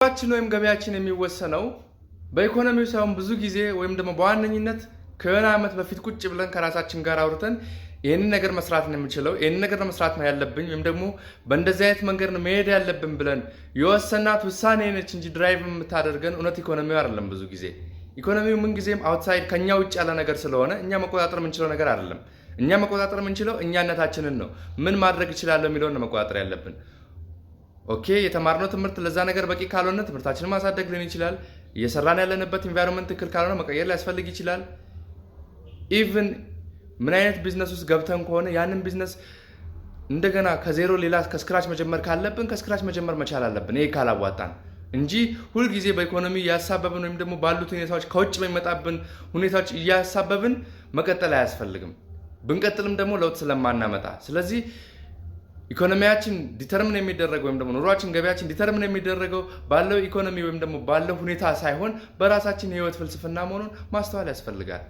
ኑሯችን ወይም ገበያችን የሚወሰነው በኢኮኖሚው ሳይሆን ብዙ ጊዜ ወይም ደግሞ በዋነኝነት ከሆነ ዓመት በፊት ቁጭ ብለን ከራሳችን ጋር አውርተን ይህንን ነገር መስራት ነው የምችለው፣ ይህንን ነገር መስራት ነው ያለብኝ፣ ወይም ደግሞ በእንደዚህ አይነት መንገድ ነው መሄድ ያለብን ብለን የወሰናት ውሳኔ ነች እንጂ drive የምታደርገን እውነት ኢኮኖሚው አይደለም። ብዙ ጊዜ ኢኮኖሚው ምንጊዜም outside ከኛ ውጭ ያለ ነገር ስለሆነ እኛ መቆጣጠር የምንችለው ነገር አይደለም። እኛ መቆጣጠር የምንችለው እኛነታችንን ነው። ምን ማድረግ እችላለሁ የሚለውን ነው መቆጣጠር ያለብን። Okay፣ የተማርነው ትምህርት ለዛ ነገር በቂ ካልሆነ ትምህርታችንን ማሳደግ ሊሆን ይችላል። እየሰራን ያለንበት environment ትክክል ካልሆነ መቀየር ሊያስፈልግ ይችላል። Even ምን አይነት ቢዝነስ ውስጥ ገብተን ከሆነ ያንን ቢዝነስ እንደገና ከዜሮ ሌላ ከ scratch መጀመር ካለብን ከ scratch መጀመር መቻል አለብን። ይሄ ካላዋጣን እንጂ ሁልጊዜ በኢኮኖሚ እያሳበብን ወይም ደግሞ ባሉት ሁኔታዎች፣ ከውጭ በሚመጣብን ሁኔታዎች እያሳበብን መቀጠል አያስፈልግም። ብንቀጥልም ደግሞ ለውጥ ስለማናመጣ። ስለዚህ ኢኮኖሚያችን determine የሚደረገው ወይም ደግሞ ኑሯችን፣ ገበያችን determine የሚደረገው ባለው ኢኮኖሚ ወይም ደግሞ ባለው ሁኔታ ሳይሆን በራሳችን የህይወት ፍልስፍና መሆኑን ማስተዋል ያስፈልጋል።